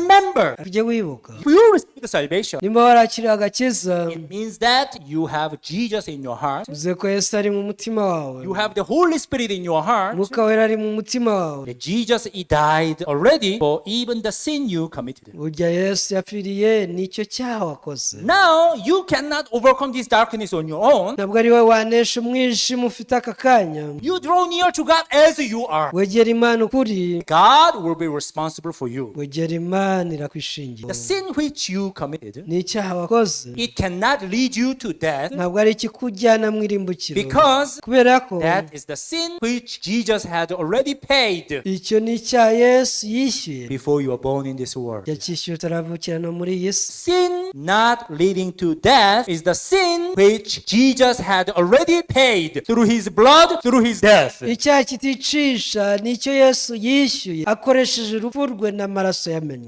Remember, Ujye wibuka, if you receive the salvation, nimba warakiriye agakiza, it means that you have Jesus in your heart. Uze ko Yesu ari mu mutima wawe. You have the Holy Spirit in your heart. Umwuka Wera ari mu mutima wawe. That Jesus, he died already for even the sin you committed. Burya Yesu yapfiriye nicyo cyaha wakoze. Now you cannot overcome this darkness on your own. Ntabwo ari wowe wanesha umwijima ufite aka kanya. You draw near to God as you are. Wegera Imana ukuri. God will be responsible for you. Wegera Imana irakwishingira. The sin which you committed, Ni icyaha wakoze, it cannot lead you to death ntabwo ari ikikujyana mu irimbukiro, because kubera ko that is the sin which Jesus had already paid icyo ni icyaha Yesu yishyuye before you were born in this world. Yacyishyuye utaravukira no muri iyi si. Sin not leading to death is the sin which Jesus had already paid through his blood, through his death. Icyaha kiticisha ni icyo Yesu yishyuye akoresheje urupfu rwe n'amaraso yamennye.